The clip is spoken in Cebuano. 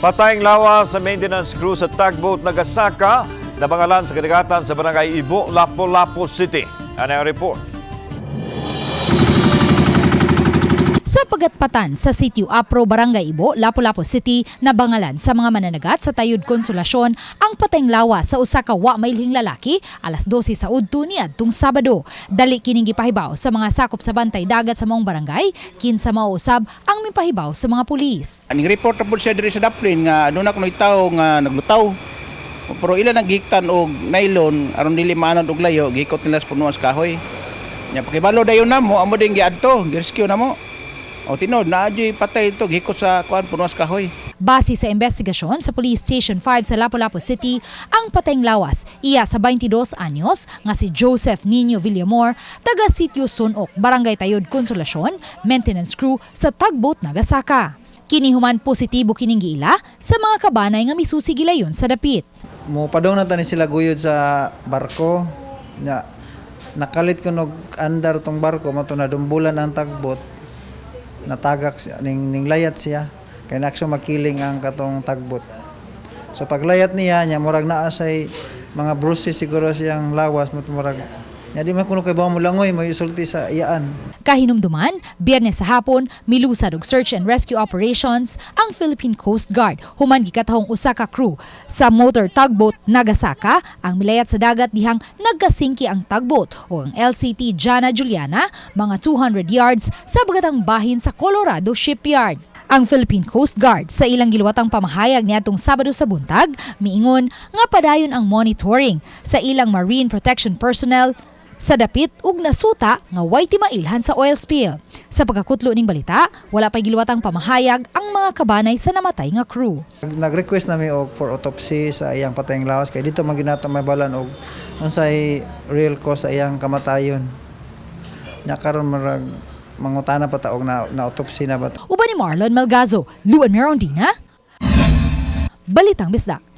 Patayng lawas sa maintenance crew sa tugboat Nagasaka nabangalan sa kadagatan sa Barangay Ibo, Lapu-Lapu City. Ano ang report? Sa pagatpatan sa Sitio Apro, Barangay Ibo, Lapu-Lapu City, nabangalan sa mga mananagat sa Tayod Konsolasyon ang patayng lawas sa usa ka wa mailhing lalaki alas 12 sa udto niadtong Sabado. Dali kining gipahibaw sa mga sakop sa bantay dagat sa maong barangay, kinsa mao usab ang mipahibaw sa mga pulis. Aning report na po siya diri sa Daplin nga doon ako tawo nga naglutaw. Pero ila nang gihiktan og nylon aron dili maanod og layo, gihikot nila sa punuan sa kahoy. Nya pakibalo dayon namo, amo din giadto, girescue namo. O tinod naa juy patay ito gihikot sa kuan punuan sa kahoy. Base sa investigasyon sa Police Station 5 sa Lapu-Lapu City, ang patayng lawas iya sa 22 anyos nga si Joseph Nino Villamor, taga Sitio Sunok, Barangay Tayod, Konsolasyon, maintenance crew sa tugboat Nagasaka. Kini human positibo kining giila sa mga kabanay nga misusi gilayon sa dapit. Mo padong na tani sila guyod sa barko nya nakalit ko nog andar tong barko mato nadumbulan ang tagbot, natagak siya ning layat siya kay naksyo makiling ang katong tagbot. So paglayat niya nya murag naa say mga bruises siguro siyang lawas mo, murag nya di man kuno kay ba mo langoy mo isulti sa iyaan. Kahinumduman, Biyernes sa hapon, milusad og search and rescue operations ang Philippine Coast Guard human gikatahong usa ka crew sa motor tugboat Nagasaka ang milayat sa dagat dihang nagkasingki ang tugboat o ang LCT Jana Juliana mga 200 yards sa bagatang bahin sa Colorado Shipyard. Ang Philippine Coast Guard sa ilang giluwatang pamahayag niadtong Sabado sa buntag, miingon nga padayon ang monitoring sa ilang marine protection personnel sa dapit ug nasuta nga way timailhan sa oil spill. Sa pagkakutlo ning balita, wala pa'y giluwatang pamahayag ang mga kabanay sa namatay nga crew. Nag-request nami og for autopsy sa iyang patayng lawas kay dito man ginato may balan og unsay real cause sa iyang kamatayon. Nya karon murag mangutana pa ta og na autopsy na ba. Uban ni Marlon Malgazo, Luan Merondina, Balitang Bisdak.